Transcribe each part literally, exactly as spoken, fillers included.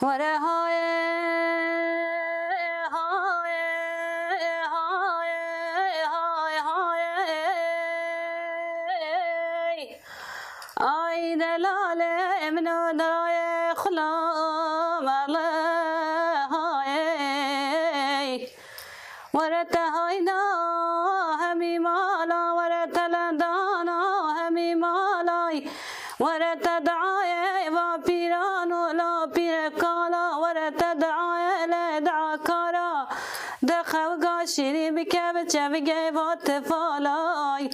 Were hayê, hayê, hayê, hayê, hayê. Ay delalê min o dayê xulam, ale hayê. Were te hayna hemî mala, were te lendana hemî malay. Were te diayê va pîran û la pîrekana, were te diayê lê diakara. De xewga şîrî bike biçe bigê va tifalay.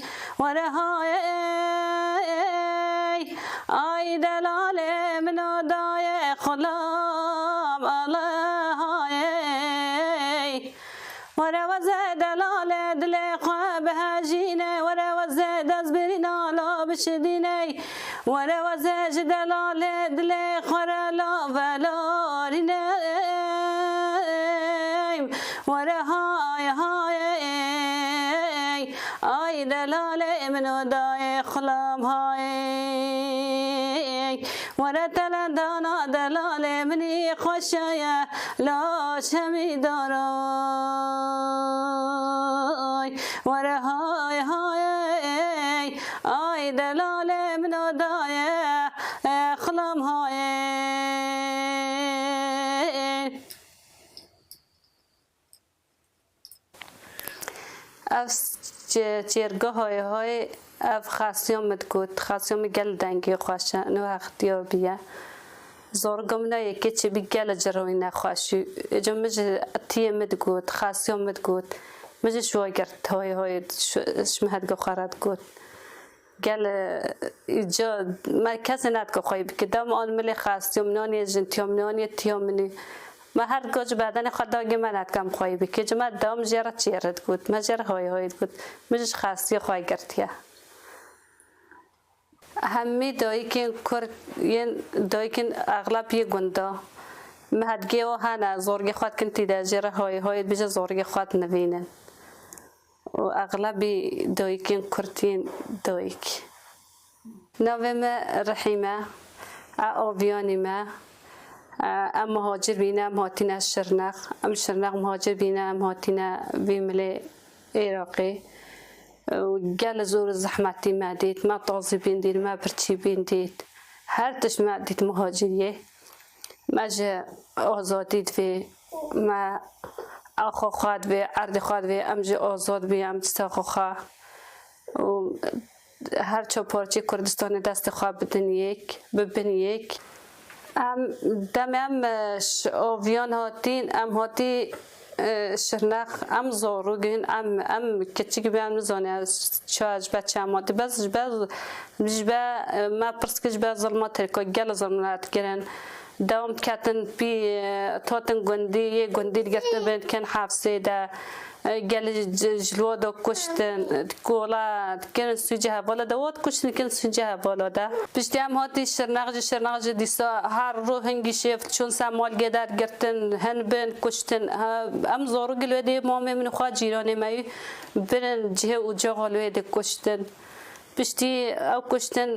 Were hayê, ay delalê min o dayê xulam, ale hayê. Were weze delalê dilê xwe bihejîne, were weze destbirîna la bişidîne. Were weze ji delalê dilê xwe re la velarîne. Were hay hay, ay delalê min o dayê xulam hay. Were te lendana delalê minî xweşeye, la şemî daray. Were hay hay, ay delalê min o dayê xulam hay. Ev çê-, çêrga hayê hayê ev xasiya min digot, xasiya min gel dengê xweş e, ino hextiya bîye. Zorga min a yekê çêbî gel cirewî nexweşî. Êca min ji tiyê min digot, xasiya min digot. Min jî şiwa girt hayê hayê ji min hedga xwe re digot. Gel, e, îca me kesê nedike xweyî bike. Dem an milê xestiyom nanê jin tiyom nanê tiya minî. Me her go ji bedenê xwe dagê me nedike em xweyî bike. Ji me dem jê re çêre digot. Me jê re hoyê hoyê digot. Min ji xestiyê xwe girtiye. Hemî dayikên Kurd yên dayikên exleb yê gunda. Me hedgê o hene, zorgê xwe dikin tî de jê re hoyê hoyê dibêje zorgê xwe dinivînin. û exlebî dayikên Kurd yên dayik. Navê me Rihîm e, e aviyanî me. E, em muhacir bîne, em hatîne Şirnex. Em Şirnex muhacir bîne, em hatîne vî milê Iraqê. Û gelê zor û zehmetî me dît, me tazî bîn dît, me birçî bîn dît. Her tişt me dît muhaciriyê. Me ji azadî divê, me axa xwe divê, erdê xwe divê, em jî azad bî, em ji saxa xwe û her çar parçeyê Kurdistanê destê xwe bidin yek, bibin yek. Em demê em, e, ji aviyan hatîn, em hatî, e, Şirnex, em zarok in, em, em kiçik bî, em nizane çawa ji ber çi em hatî. Bes ji ber, ji ber, e, me pirs kir ji ber zilma Tirka, gelek zilm me dikirin. Dewam diketin pî, e, totin gundî, yê gundî digirtin bên dikin hefsê de. E, gelê ji, ji li we de kuştin, e, kola dikirin sûcê hevala de, we dikuştin dikirin sûcê hevala de. Piştî em hatî Şirnex, ji Şirnex jî dîsa her rû hingî şêv çûn ser malgê de digirtin, hin bin kuştin. Ha, em zarok li wê dê mamê min û xwe cîranê me yî birin cihê ocaxa li wê dê kuştin. Piştî ew kuştin,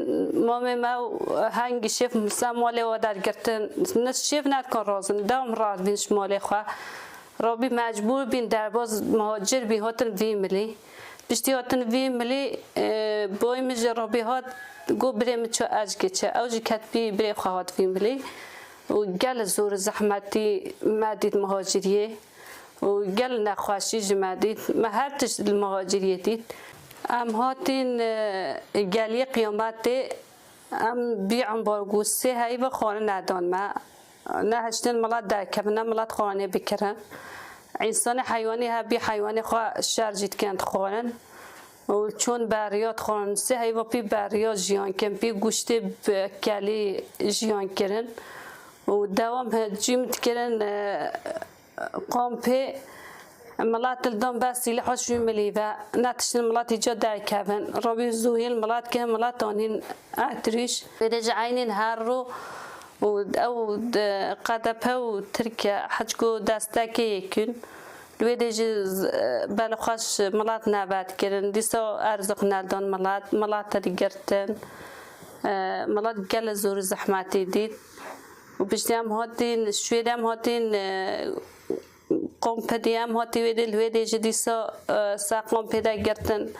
mamê me û hengî şêv ser malê we dergirtin. Ne şêv nedikan razin, dewam radibîn ji malê xwe. Rabî mecbûr bîn derbaz muhacir bîn, hatin vî milî. Piştî hatin vî milî, e, boy min ji Rabî hat, got, "Birê min çi ez giçe." Ew jî ket pî birê xwe hat vî milî. Û gelek zor û zehmetî me dît muhaciriyê. û gel nexweşî ji me dît. Me her tişt li muhaciriyê dît. Em hatîn, e, geliyê Qiyametê, em bî embargo sê heyva xwarin nedan me. Nehiştin milet derkevin, ne milet xwarinê bikirin. Însanê heywanê hebî heywanê xwe şer jî dikin dixwarin. Û çûn beriya dixwarin. Sê heyva pî beriya jiyan kirin, pî goştê bi kelî jiyan kirin. Û dewam he cîm dikirin, e, Kampê milet li dan ber sîleh û şûn milî ve, netiştin milet îca derkevin. Rabî zûhîn milet kirin, milet anîn etrîş. Wê de ji eynîn her ro û ew de K D P û Tirkiye hecgo destekê yekûn. Li wê de jî z-, belê xweş milet nebe dikirin. Dîsa erziq nedan milet, milet digirtin. E, milet gelek zor û zehmetî dît. Û piştî em hatin, Şwêdê em hatin, e, kompedî em hatî wê dê, li wê dê jî dîsa, e, ser kompê de girtin.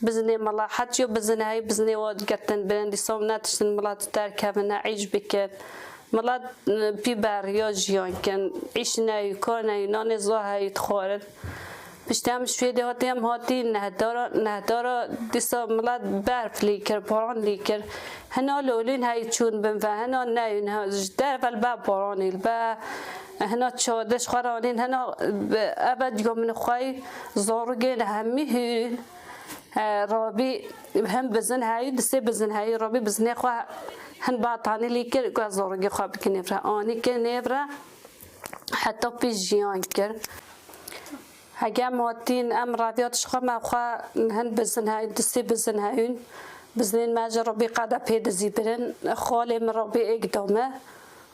Bizinê mala hetiyo bizin heyî bizinê wa girtin birin. Dîsa em netiştin milat derkevin, ne îş bikin. Milat, e, pî beriya jiyan kin. Îş neyû, kar neyû, nanê zor heyû dixwarin. Piştî em Şwêdê hatî, em hatî nehdara, nehdara dîsa milet berf lî kir, boran lî kir. Hina lolîn heyî çûn bin ve, hina neyûn, ha, ji derve li be boranî, li be hina çadiş xwe ranîn, hina, eve diya min xweyî zorigên hemî hûrîn. E, Rabî hin bizin heyî, di sê bizin heyî, Rabî bizinê xwe hin batanî lî kir, ku ez zorigê xwe bikin nêvre. Anî kir nêvre, heta pî jiyan kir. Hege em hatîn, em reviyat ji xwe me xwe hin bizin hey, du sê bizin heyûn. Bizinên me ji Rebî qede pê dizî birin. Xalê min Rebî êk da me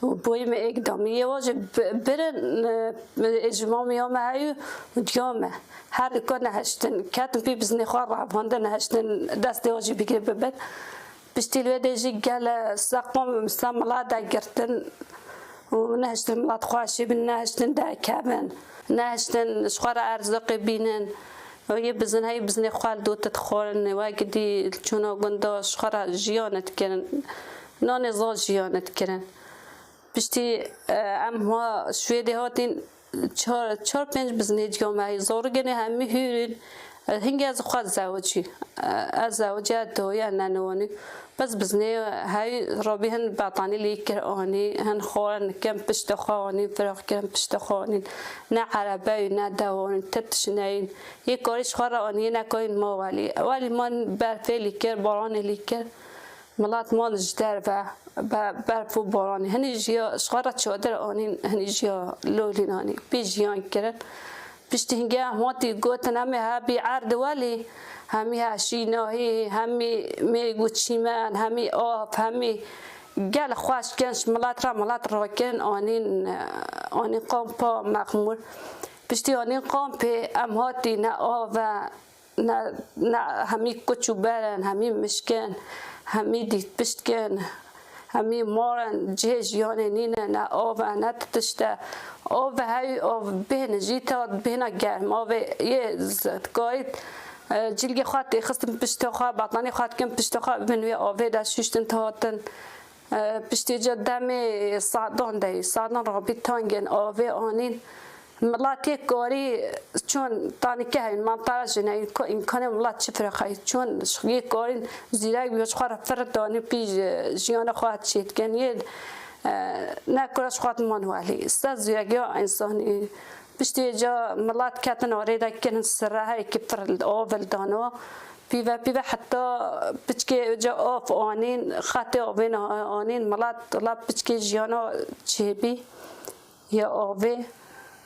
û boyê min êk da me. Yê wa jî bi-, birin, e, ji mamiya me heyû û diya me. Her duka nehiştin. Ketin pî bizinê xwe revandin nehiştin destê wa jî bigire bibin. Piştî li wê dê jî gele seqom ser milet de girtin û nehiştin milet xweşî bin, nehiştin derkevin, nehiştin ji xwe re erziqê bînin. Û yê bizin heyî bizinê xwe li dû dixwarin, wek dî çûna gunda ji xwe re jiyan dikirin. Nanê zor jiyan dikirin. Piştî, e, em ha Şwêdê hatin, çar, çar pênc biznê ciya me heye. Zorigên hemî hûr in. E, hingê ez xwe zewicî. E, ez zewicî, ez doye neniwanî. Bes biznê hey Rabî hin betanî lî kir anî, hin xwarin kin pişta xwe anî, firaq kirin pişta xwe anîn. Ne erebe, ne dewanîn, te tişt neyîn. Yê karî ji xwe re anî, yê nekarîn ma welî. Welî man berfê lî kir, baranê lî kir. Milat man ji derve, be-, berf û boranê. Hinî jiya, ji xwe re çadir anîn, hinî jiya lolîn anî. Pê jiyan kirin. Piştî hingê em hatî gotin, em ê hebî erd welî, hemî heşî nahî, hemî mêg û çîmen, hemî av, hemî gel xweş kin, ji milet re milet rakin, anîn, anîn kampa mexmûr. Piştî anîn kampê em hatî ne av e, ne, ne, hemî kuç û ber in, hemî mişk in, hemî dîtpişt kin, hemî mar in, cihê jiyanê nîne, ne av e, ne ti tişt e. Av e, hey av bêhne jî te bêhna germ. Avê yê z-, dikarî, e, cîlgê xwe têxistin pişta xwe, betanî xwe dikin pişta xwe, bin wê avê de şûştin dihatin. E, piştî ca demê sadan de, sadan rabî tangên avê anîn. Miletê karî çûn tanîke heyn, mantara jî ne, îmka-, îmkanê milet çi firaq hey. Çûn yê karîn zîrek bî, ji xwe re fir danî pî ji-, jiyana xwe çêdikin. Yê, e, ne kura ji xwe diman welî. Se zîregiya însanî. Piştî ca milet ketin arê de kirin sire heyekî fir avil dano. Pîve, pîve heta piçkê ca av anîn, xetê avê anîn, milet la piçkê jiyana çêbî. Ya avê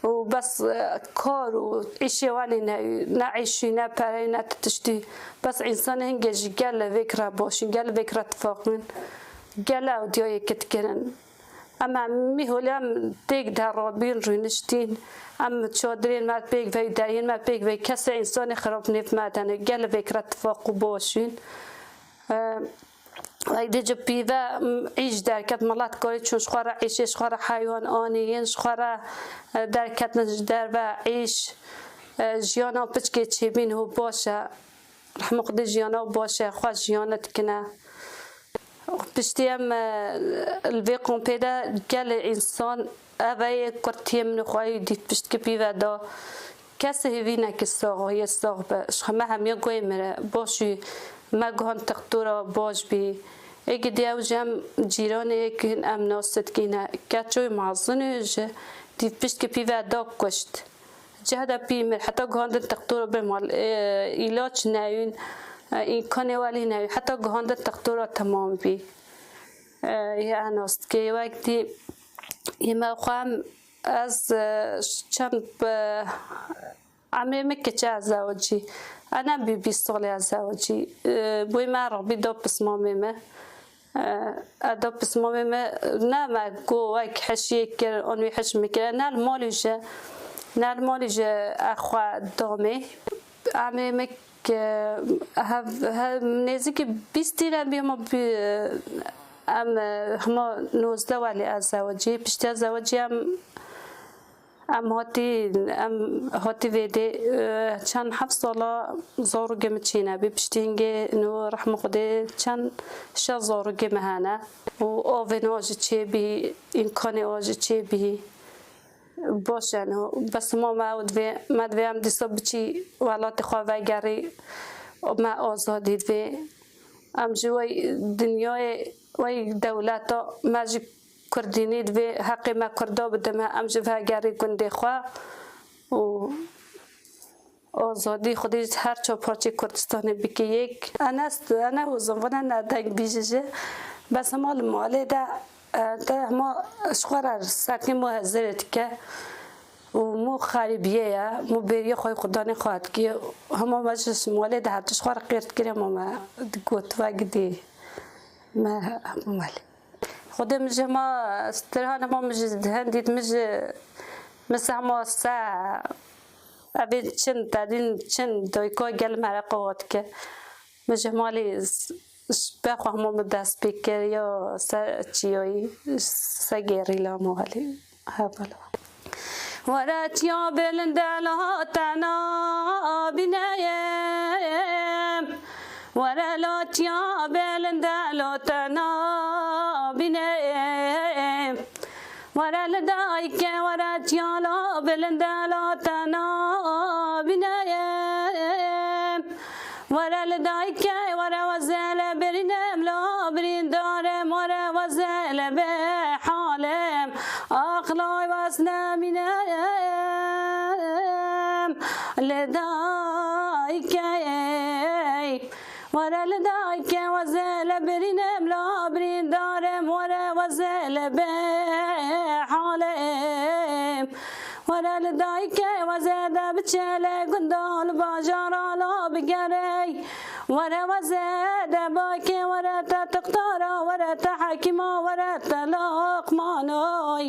û bes, e, kar û îşê wanî ne, ne îşî, ne perey, ne ti tiştî. Bes însanê hingê jî gel vêk re boşîn, gel vêk re tifaqin. Gel ew diya yekê dikirin. Em hemî holê em têk de rabîn rûniştîn. Em çadirên me pêk vey, deriyên me pêk vey. Kesê însanê xirab nêv me dene. Gel vêk re tifaq û boşîn. E, Eydê ci pîve, m, îş derket, milet karî çûn ji xwe re îşê, ji xwe re heywan anî, yên ji xwe re, e, derketin ji derve îş, e, jiyana piçkê çêbîn hû baş e. Rehma Xwedê jiyana baş e, xweş jiyana dikine. Piştî em, e, li vê kompê de gelê însan Ev ê kurtiyê min û xweyî dît piştgî pîve da. Kesê hêvînekî sax, yê sax be. Ji xwe me hemiya guhê min re. Baş û me guhan textura baş bî. Êkî dî ew ji em cîranê yekî hin em nas dikîne. Keçoyê mezin û ji dît piştgî pîve da kuşt. Cih de pî mir. Heta guhandin textura bê mal. E, îlaç neyûn. E, îmkanê welî neyûn. Heta guhandin textura temam bî. E, yê nas dikê. Wek dî yê me xwe em Ez, e, çend bi emrê min kiçe ez zewicî. Ene bî bîst salê ez zewicî. E, boy me Rabbî da pismamê me. E, e da pismamê me, ne me go wek hişiyê kir, an wî hiş min kir. Ne li malî ji, ne li malî ji e xwe damê. Emrê min ke hev, hev, nêzîkî bîst tîne bî, ma bî, e, Em, e, hema nozdeh welê ez zewicî. Piştiya zewicî em, em hatî, em hatî vêdê, e, çend heft sala zarokê min çênebî. Piştî hingê nû rehma Xwedê çend şeş zarokê min hene. Û avên a jî çêbî, îmkanê a jî çêbî. Baş e, no, bes hema me ew divê, me divê em dîsa biçî welatê xwe vegerî, me azadî divê. Em ji wey dinyayê, wey dewleta me jî kurdînî divê heqê me kurda bidime, em ji vegerî gundê xwe û azadî Xwedê ji her çar parçeyê Kurdistanê bike yek. Ene, ene hozim, vana ne dengbîjî jî. Bes hema li malê de, e, te hema ji xwe re serkê mo hezirê dike. Û mo xerîbiyê ye, mo bêriyê xwe yê Xudanê xwe dikê. Hema me ji malê de her tişt xwe re qêr dikir, hema me digot, vegidî me hema malê. Xwedê min ji hema stirhan hema min ji hendît min ji min se hema se evê çin tedîn çin doyko gel mere qewat ke. Min ji hema lê s-, s-, be xwe hema min dest pê kir ya se çiyoyî se gerîla hema welî. Hevala. Were çiya bilinde la te nabîneyim. Were la çiya bilinde la te nabîneyim. Were li dayke, were çiya la bilinde la te nabîneyim. Were li dayke, were weze le birînim, la birîndarem, were weze le bê halim. Aqlay wes nemînem li dayke. Were li dayke, weze le birînim, la birîndarem, were weze le bê halim. Were li dayke weze de biçe le gunda li bajara la bigerey. Were weze de bakê were te tuxtara, were te hekîma, were te loqmanoy.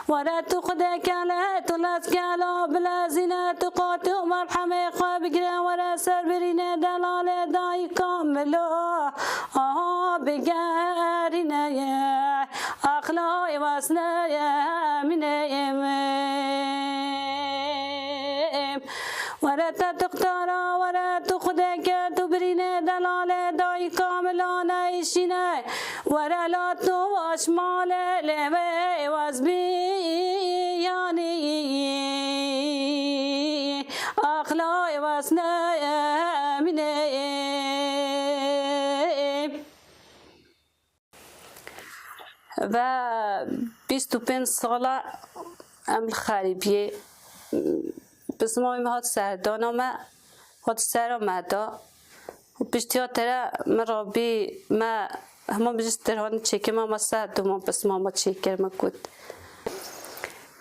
Were tu xudeke le tu lezke la bilezîne tu qat û merhemê xwe bigire, were ser birîne delalê dayika milo. Aha bigerîne ye. Aqlay wes nemîneyim. Were te tuxtara, were tu xudeke tu birîne delalê dayika milo neyşîne. Were la tu waş malê lê wê wes bî yanî. Aqlay wes nemîneyim. Ve bîst û pênc sala em li xerîbiyê, pismamê me hat serdana me, hat sera me da. Û piştiya te re min rabî me hema min ji stirhanî çêkir me, me ser dûman pismama çêkir, me got.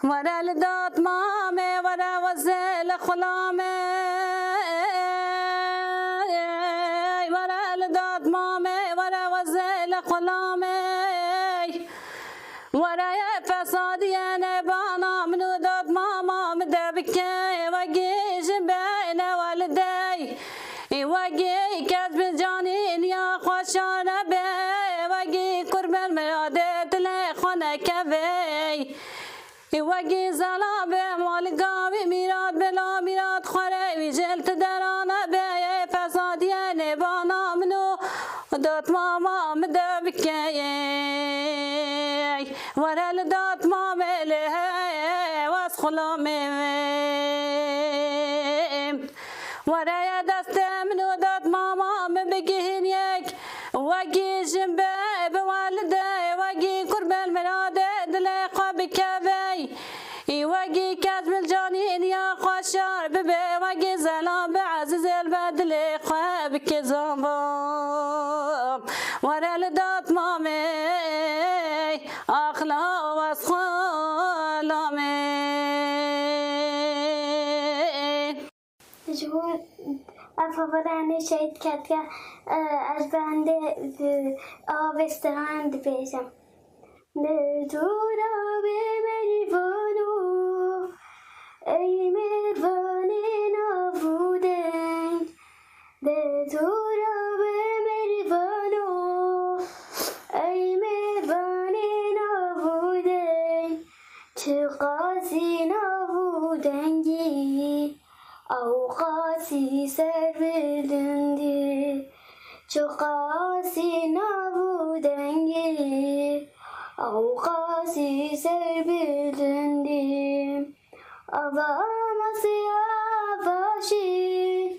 Were li dat mamê, were weze li xulamê. Were li dat mamê, were weze li xulamê. Were ye fesadiyê nebana min û dat mama min de bike, wegî ji beyne welidey. Ê wegî kes bi canî niya xweşa nebe, wegî kurben miradê dilê xwe nekevey. Ê wegî zela be malika wî mîrat bela mîrat xwere wî jêl ti derane be. Ê fesadiyê nêbana min û dotmama min de bikeyê. Were li dotmamê lê heye wez xulamê. Were ye destê min û dotmama min bigihîn yek. Wegî jin be bi welidê, wegî kurben miradê dilê xwe bikevey. Î wegî kes bil canî niya xwe şar bibe, wegî zelam bi ezîzê li be dilê xwe bike zamba. Were li dotmamê, axla wez xulamê. Ji bo ev hevalê em ê şehîd ketiye, ez bi hindê, e, avê stran dibêjim. Li dora wê merivano, ey mervanê nav û deng. Li dora wê merivano, ey mer- Qasî nav û dengî, ew qasî ser bi dundî. Çiqasî nav û dengî, ew qasî ser bi dundî. Ava masiya vaşîn,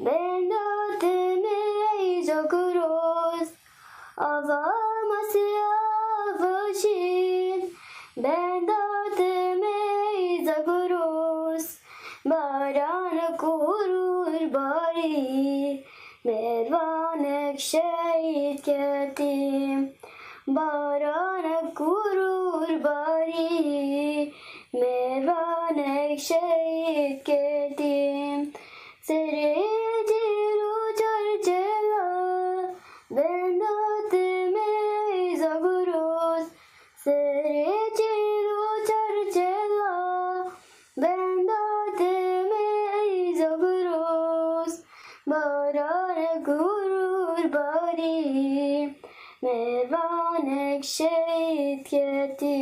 benda timê ey zokiroz. Ava masiya vaşîn, benda timê ey zokiroz. Baranek hûr hûr barî, mêrvanek şehîd ketî. Baranek hûr hûr barî, mêrvanek şehîd ketî. Serê çîr û çarçela, benda timê ey zokiroz. Serê çîr û çarçela, benda timê ey zokiroz. Baranek hûr hûr barî, mêrvanek şehîd ketî.